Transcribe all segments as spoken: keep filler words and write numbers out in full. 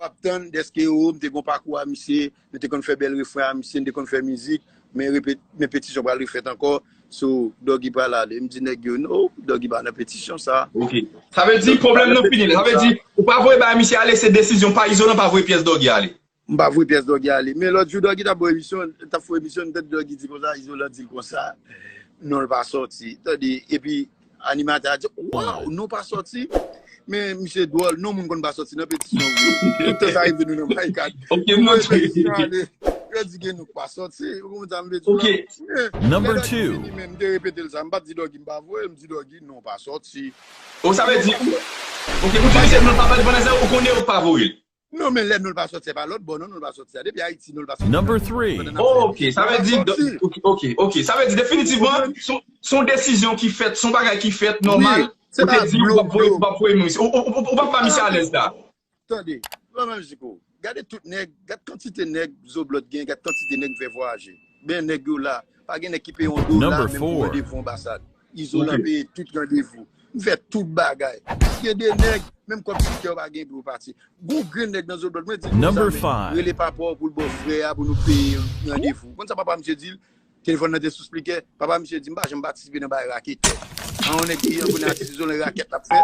ap tann dèske o, m te gon pakou a misye, nou te konn fè bèl refren a misye, nou te konn fè mizik, men repet, men petisyon pral refèt ankò, so Doggy pral ale. M di nèg yo, no, Doggy pa nan petisyon sa. Ok. Sa vle di pwoblèm nan fini. Sa vle di ou pa voye bay misye ale, se desizyon pa Izolan pa voye pyès Doggy ale. M pa voye pyès Doggy ale. Men lòt jou Doggy t ap voye emisyon, t ap fè emisyon, m tande Doggy di konsa, Izolan di l konsa. Non, l pa sòti. Tande, epi animatè a di, waw, non pa sòti. Men misye dwòl, non moun konn pa sòti nan petisyon vre. Tout tan sa rive nou nan barikad. Ok, m note. Yo di gen nou pa sòti. Ou konprann sa m vle di la? Men lè Doggy vini menm, m te repete l sa. M pa t di Doggy m pa voye, m di Doggy non pa sòti. O sa vle di, ok, ou di misye non pa voye l pandan se ou konnen ou pa voye l. Non, men lè non l pa sòti, se pa lòt bò, non, non l pa sòti. Depi Ayiti, non l pa sòti. Number three. Ok, sa vle di, ok, ok, ok. Sa vle di definitivman, se yon desizyon ki fèt, se yon bagay ki fèt nòmal. Ou te di ou p ap voye, ou p ap voye misye. Ou p ap ba misye alèz la. Tande, ban m jiko. Gade tout nèg, gad kantite nèg Zoblòd gen, gad kantite nèg m fè vwayaje. Ben nèg yo la, pa gen nèg ki peye yon dola menm pou randevou anbasad. Izolan peye tout randevou. M fè tout bagay. Gen de nèg, menm kòb tikè yo pa gen pou yo pati. Gon grenn nèg nan Zoblòd, mwen di konsa, men rele papa w pou l ba w frè a pou nou peye randevou. Konn sa papa misye di l, telefòn nan te sou spikè, papa misye di m pa janm patisipe nan bagay raketè. An yon nèg ki an konnen atis Izolan rakèt l ap fè.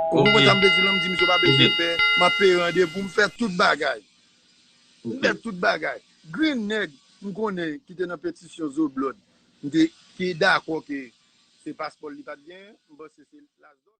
Ou konprann sa m vle di la, m di misye pa bezwen pè, m ap peye randevou, m fè tout bagay. M fè tout bagay. Grenn nèg, m konnen ki te nan petisyon Zoblòd, m te ki dakò ke se paspò l li pa t genyen, m panse se lazdòl.